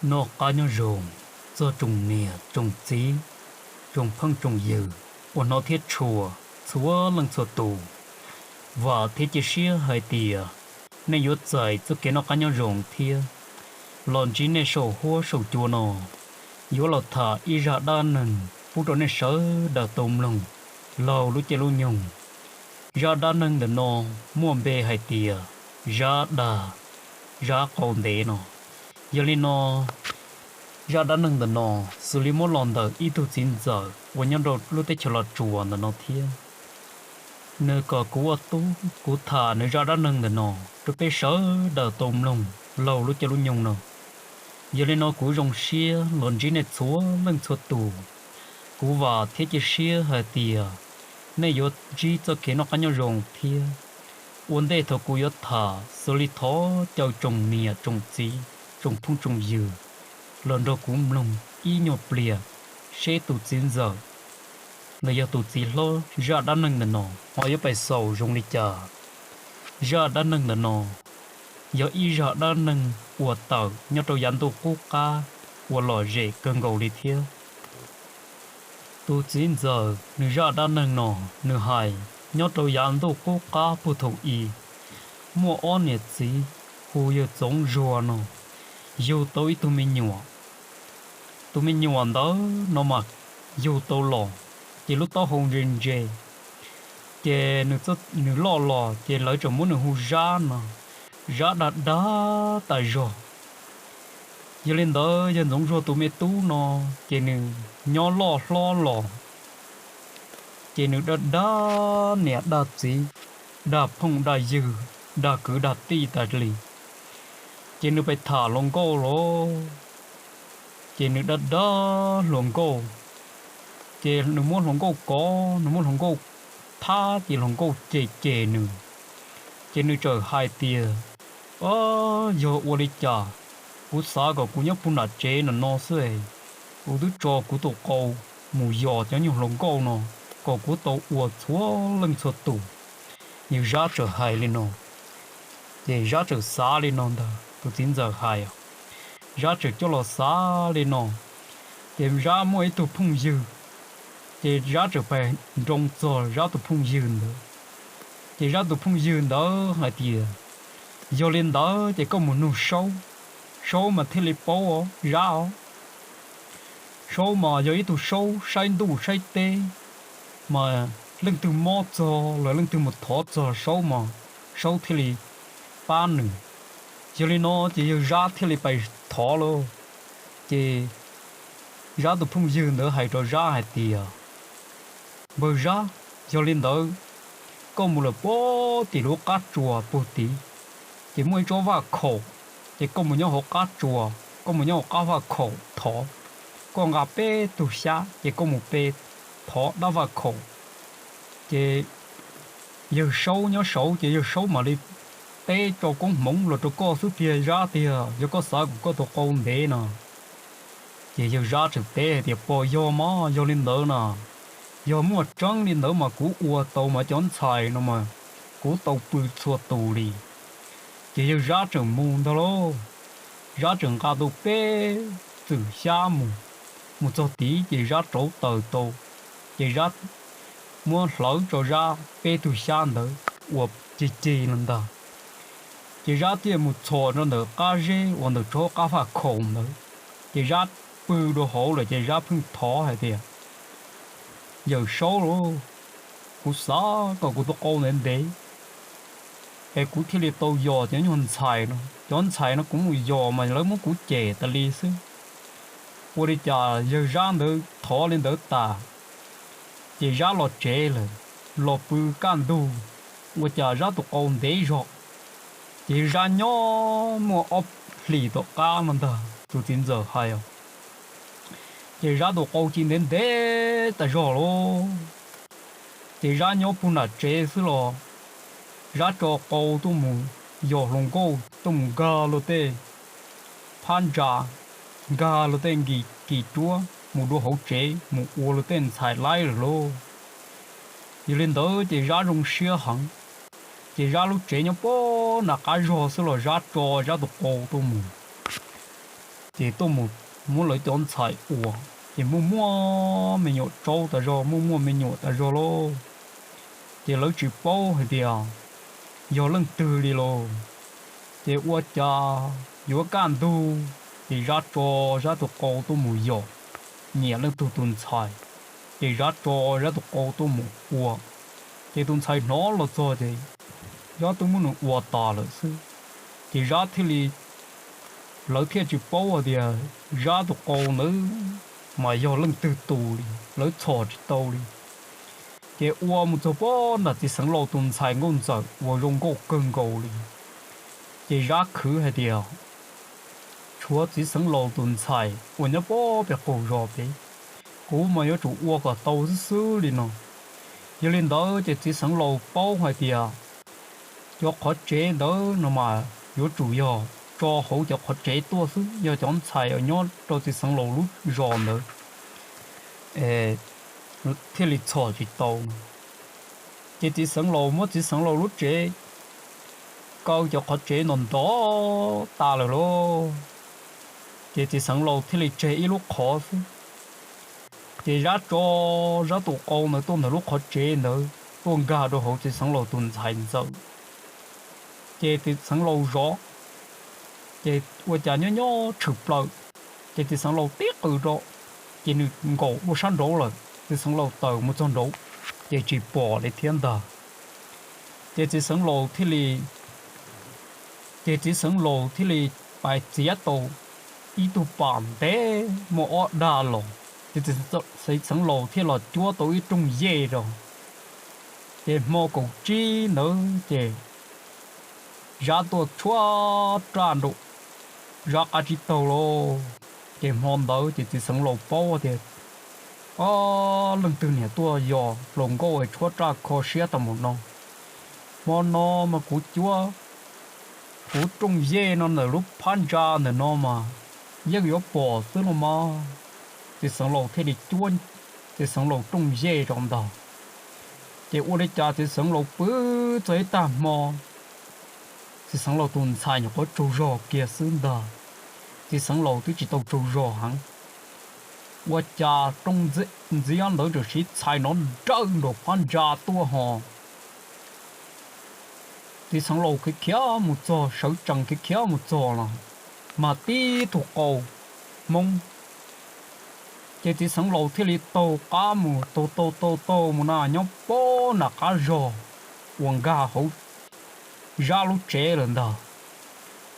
Noj qab nyob zoo txog tsoom niam tsoom txiv, tsoom phooj tsoom ywg uas hnov thiab tshua txhua leej txhua tus. Vam thiab cia siab hais tias nej yuav txais txoj kev noj qab nyob zoo thiab. Los ntsib nej saum huab saum cua no, yuav los tham ib zaj dab neeg pub rau nej sawv daws tau mloog laug lub caij lub nyoog. Zaj dab neeg ntawm no muaj npe hais tias Zab Dag, Zab Qau Ntev no. Yog li no, zaj dab neeg ntawm no xws li muab los ntawm ib tug txiv ntxawm uas nyob rau lub teb chaws Los Tsuas ntawm no thiab. Nws kom kuv ua tub kuv tham nws zaj dab neeg ntawm no rau peb sawv daws tau mloog laug lub caij lub nyoog no. Yog li no kuv zoo siab los ntsib nej txhua leej txhua tus. Kuv vam thiab cia siab hais tias nej yuav ntsib txoj kev noj qab nyob zoo thiab. Ua ntej thaum kuv yuav tham xws li thov caw tsoom niam tsoom txiv, tsoom phooj tsoom ywg los nrog kuv mloog ib nyuag pliag seb tus txiv ntxawm los yog tus txiv hlob zaj dab neeg ntawm no ho yuav pais xaus zoo li cas. Zaj dab neeg ntawm no yog ib zaj dab neeg uas tawm nyob rau yav ntuj qub qab uas lom zem kawg nkaus li thiab. Tus txiv ntxawm nws zaj dab neeg no, nws hais nyob rau yav ntuj qub qab puag thaum i, muaj ob niam txiv hu yawg Txoov Zuag no yug tau ib tug me nyuam. Tus me nyuam ntawd no mas yug tau los ces lub taub hau ntse ntse, ces nws loj los ces lawv tseem muab nws hu Zab no, Zab dag dag tas zog. Yog li ntawd yawg Ntxoov Zuag tus me tub no ces nws nyob loj hlob los ces nws dag dag niam dag txiv, dag phooj dag ywg, dag kwv dag tij tas li. Ces nws pais tham hluas nkauj los, ces nws dag dag hluas nkauj, ces nws muab hluas nkauj kov, nws muab hluas nkauj thab ces hluas nkauj cem cem nws. Ces nws txawm hais tias, O, yog ua li cas kuv xav kom kuv nyob puag nram tsev no no xwb, kuv twb tso kuv tus qau mus yos cov nyuag hluas nkauj no kom kuv tau ua txhua leej txhua tus. Yawg Zab txawm hais li no, ces Zab txawm xav li no ntag, tus txiv ntxawm hais os, Zab txawm coj los xav li no. Ces Zab muaj ib tug phooj ywg, ces Zab txawm pais nroo txog Zab tus phooj ywg ntawd. Ces Zab tus phooj ywg ntawd hais tias, Yog li ntawd ces koj mus nug Saub, Saub mas thiaj li paub os Zab os. Saub mas yog ib tug Saub saib ntuj saib teb, mas leej twg mob txog los leej twg mus thov txog Saub mas Saub thiaj li pab nws. Yog li no ces yawg Zab thiaj li pais thov lauj. Ces Zab tus phooj ywg ntawd hais rau Zab hais tias, Npawg Zab, yog li ntawd koj mus lawm puag tim lub qab tsuas puag tid, ces muaj ib tsob vaj khaum, ces koj mus nyob hauv qab tsuas, koj mus nyob hauv qab vaj khaum thov. Koj nqa peb tug xyab ces koj mus pe thov dab vaj khaum, ces yawg Saub nyob saud ces yawg Saub mam li teb tso koob hmoov los rau koj xwb tiag Zab tiag, yog koj xav kom koj tus qau ntev no. Ces yawg Zab txawm teb hais tias, Pog, yog mas yog li ntawd na, yog muaj tseeb li ntawd mas kuv ua tau mas cov ntxhais no mas kuv tau pw txhua tus li. Ces yawg Zab txawm mus ntag lauj. Zab txawm nqa tau peb txwm xyab mus, mus txog tid ces Zab rauv taws tau, ces Zab muab hlawv tso Zab peb tug xyab ntawd ua cig cig los ntag. Ces Zab thiaj mus txhos rau ntawm qab zeb uas ntawm tsob qab vaj khaum ntawd, ces Zab pw rau hauv lawm ces Zab pheej thov hais tias, Yawm Saub lauj, kuv xav kom kuv tus qau ntev ntev es kuv thiaj li tau yos cov nyuag ntxhais no. Cov ntxhais no kuv mus yos mas lawv muab kuv cem tas li xwb. Ua li cas yawg Zab ntawd thov li ntawd tas, ces Zab los tsev lawm, los pw kaj ntug, ua cas Zab tus qau ntev zog. Ces Zab nyob muaj ob hlis tom qab no ntag, tus txiv ntxawm hais os, ces Zab tus qau ci ntev ntev tas zog lauj. Ces Zab nyob puag nram tsev xwb los Zab tso qau tuaj mus yos hluas nkauj, tuaj mus nkag luag tej phab ntsa, nkag luag tej kis ruab mus dua hauv tsev mus ua luag tej ntxhais laib lawm lauj. Yog li ntawd ces Zab zoo siab heev. Ces Zab lub tsev nyob puag nram qab zog xwb los Zab tso Zab tus qau tuaj mus ces tuaj mus muab lawv cov ntxhais ua, ces muaj muaj me nyuam tsaub tas zog, muaj muaj me nyuam tas zog lauj. Ces lawv tsis paub hais tias yog leej twg li lauj. Ces ua cas yuav kaj ntug, ces Zab tso Zab tus qau tuaj mus yos, nyiam leej twg tus ntxhais, ces Zab tso Zab tus qau tuaj mus ua. Ces tus ntxhais hnov los txog ces Zab twb muab nws ua tas lawm xwb. Ces Zab thiaj li, lawv thiaj tsis paub hais tias Zab tus qau ntawd mas yog leej twg tus li, lawv txhom tsis tau li. Ces ua mus txog pem nram txiv xeev laus tus ntxhais nkauj ntxawm uas zoo nkauj kawg nkaus li. Ces Zab khwv hais tias, tshuav txiv xeev laus tus ntxhais uas nyob pem pem qaum zos pem, kuv mas yuav tsum ua kom tau xwb xwb li no. Yog li ntawd ces txiv xeev laus paub hais tias cov qhov tsev ntawd no mas yuav tsum yog tso hauv cov qhov tsev tuaj xwb, yog cov ntxhais uas nyob rau txiv xeev laus lub zos ntawd thiaj li txhom tsis tau no. Ces txiv xeev laus muab txiv xeev laus lub tsev kaw cov qhov tsev ntawd ntov tas lawm lauj. Ces txiv xeev laus thiaj li tseg ib lub qhov xwb. Ces Zab tso Zab tus qau ntawd tuaj ntawm lub qhov tsev ntawd tuaj nkag rau hauv txiv xeev laus tus ntxhais ntxawm. Ces txiv xeev laus zov, ces ua cas nyob nyob tshwm plaws, ces txiv xeev laus tib qws rau, ces nws nkaum dua sab nraud lawm, txiv xeev laus tawm mus txog nraud, ces tsis pom li thiab ntag. Ces txiv xeev laus thiaj li, ces txiv xeev laus thiaj li pais txiav tau ib tug pam ntev muaj ob dag los, ces txiv xeev laus thiaj los cuab tau ib rooj yej rau. Ces hmo kaum tsib ntawd ces Zab tuaj tshuab raj nraum Zab qab tsib taug lauj. Ces hmo ntawd ces txiv xeev laus paub tias, ob, leej twg niam tuaj yos hluas nkauj es tshuab raj kho siab tau mus no. Hmo no mas kuv cuab kuv rooj yej no ntawm lub phab ntsa ntawm no mas yeej yuav pom xwb los mas. Txiv xeev laus thiaj li cuab txiv xeev laus rooj yej rau ntag. Ces ua li cas txiv xeev laus pw txog ib tag hmo, txiv xeev laus tus ntxhais nyuam qhuav tsaug zog kiag xwb ntag. Txiv xeev laus twb tsis tau tsaug zog heev, ua cas rooj ntxiab ntawd txawm siv txhais nrov nrawj nraum phab ntsa tuaj ho. Txiv xeev laus khiav khiav mus txog, sawv tsees khiav khiav mus txog los mas tib tug qau hmoob. Ces txiv xeev laus thiaj li taug qab mus, taug taug taug taug mus na nyob pem nram qab zos uas nkag hauv Zab lub tsev lawm ntag.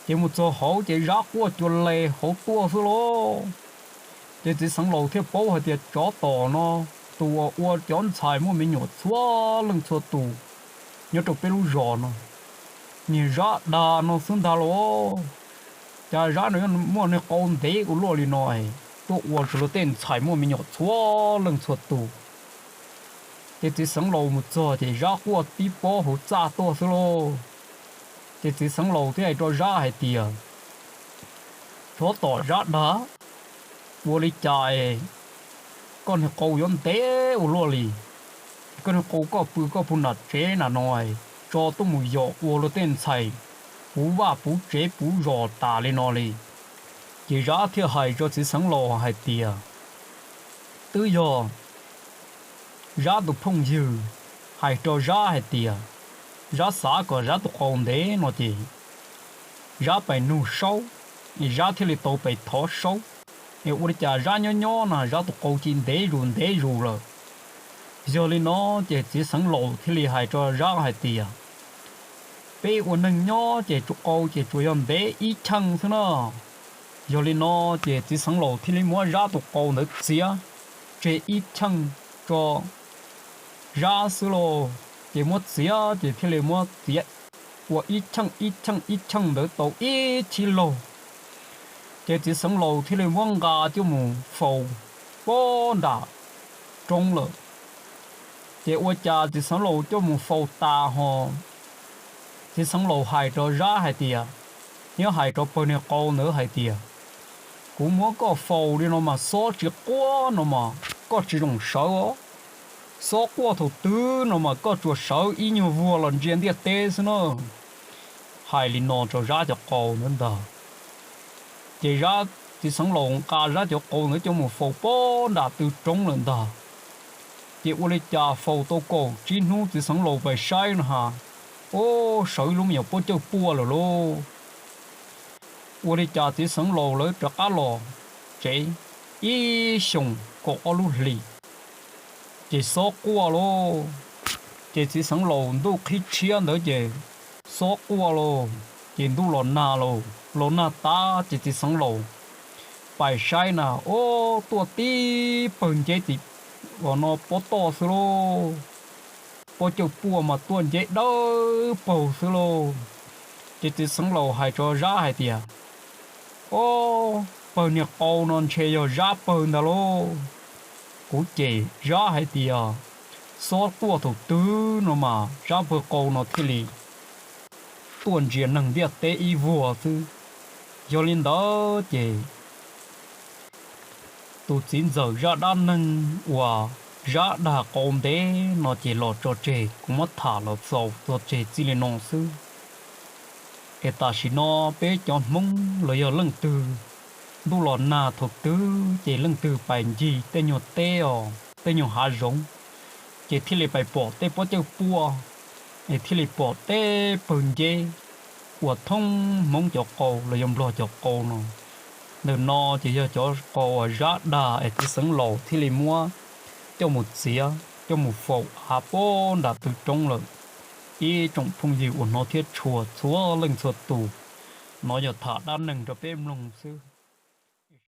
Ces mus txog hauv ces Zab quaj cuag li hauv tuaj xwb lauj. Ces txiv xeev laus thiaj paub hais tias tsov tom no, tus uas ua cov ntxhais muaj me nyuam txhua leej txhua tus nyob rau peb lub zos no, niag Zab dag no xwb ntag lauj. Cas Zab no muaj niag qau ntev ua luaj li no, tuaj ua tsuas luag tej ntxhais muaj me nyuam txhua leej txhua tus. Ces txiv xeev laus mus txog ces Zab quaj tib pob hauv txaj tuaj xwb lauj. Ces txiv xeev laus thiaj hais rau Zab hais tias, tsov tom Zab dag, ua li cas koj niag qau yuav ntev ua luaj li? Koj niag qau koj pw koj puag nram tsev nram no, tso tuaj mus yos ua luag tej ntxhais puv vaj puv tsev puv zos tas li no li. Ces Zab thiaj hais rau txiv xeev laus hais tias, twb yog Zab tus phooj ywg hais rau Zab hais tias, Zab xav kom Zab tus qau ntev no ces Zab pais nug Saub, Zab thiaj li tau pais thov Saub. Es ua li cas Zab nyob nyob na Zab tus qau cia ntev zus ntev zus lawm. Yog li no ces txiv xeev laus thiaj li hais rau Zab hais tias, peb ua neeg nyob ces tus qau ces tsuas yog ntev ib cheej xwb na. Yog li no ces txiv xeev laus thiaj li muab Zab tus qau ntawd txiav tseg ib cheej tso Zab xwb lauj. Ces muab txiav ces thiaj li muab txiav ua ib cheej ib cheej ib cheej ntawd tau ib chib laug. Ces txiv xeev laus thiaj li muab nqa coj mus faus pem nram roob lawm. Ces ua cas txiv xeev laus coj mus faus tas ho, txiv xeev laus hais rau Zab hais tias, thiab hais rau pawg niag qau ntawd hais tias, kuv muab koj faus li no mas xob tsis quaj no mas koj tsis zoo sawv os. Xob quaj thaum twg no mas koj tsuas sawv ib nyuag vuag los ntsia ntiaj teb xwb na. Hais li no rau Zab cov qau ntawd ntag. Ces Zab Txiv xeev laus nqa zab cov qau ntawd coj mus faus pem nram tw roob lawm ntag. Ces ua li cas faus tau kaum tsib hnub txiv xeev laus pais saib no ha, ob, sawv ib lub me nyuam pob cawj puaj lawm lauj. Ua li cas txiv xeev laus lawv rov qab los tsev ib xyoos kaum ob lub hlis, ces xob quaj lauj. Ces txiv xeev laus ntuj qhib tshiab ntawd ces xob quaj lauj, ces ntuj los nag lauj, los nag tas ces txiv xeev laus pais saib na, ob, tuaj tib pawg nceb tim uas no pob toj xwb lauj. Pob cawj puaj mas tuaj nceb dawb paug xwb lauj. Ces txiv xeev laus hais rau zab hais tias, ob, pawg niag qau no ntshe yog zab pawg ntag lauj. Kuv cem zab hais tias, xob quaj thaum twg no mas zab pawg qau no thiaj li tuaj ntsia neeg ntiaj teb ib vuag xwb. Yog li ntawd ces tus txiv ntxawm zaj dab neeg uas zab dag qau ntev no ces los tso tseg, kuv muab tham los xaus txog tseg txij li no xwb. Es tam sim no peb cov Hmoob los yog leej twg ntuj los nag thaum twg ces leej twg pais ncig tej nyuag teb os, tej nyuag hav zoov, ces thiaj li pais pom tej pob cawj puaj, es thiaj li pom tej pawg nceb uas thoob Hmoob cov qau los yog Nplog cov qau no. Ntawm no ces yog cov qau uas zab dag es txiv xeev laus thiaj li muab coj mus txiav coj mus faus av pem nram tw roob lawm. Ib tsoom phooj ywg uas hnov thiab tshua txhua leej txhua tus, no yog tham dab neeg rau peb mloog xwb.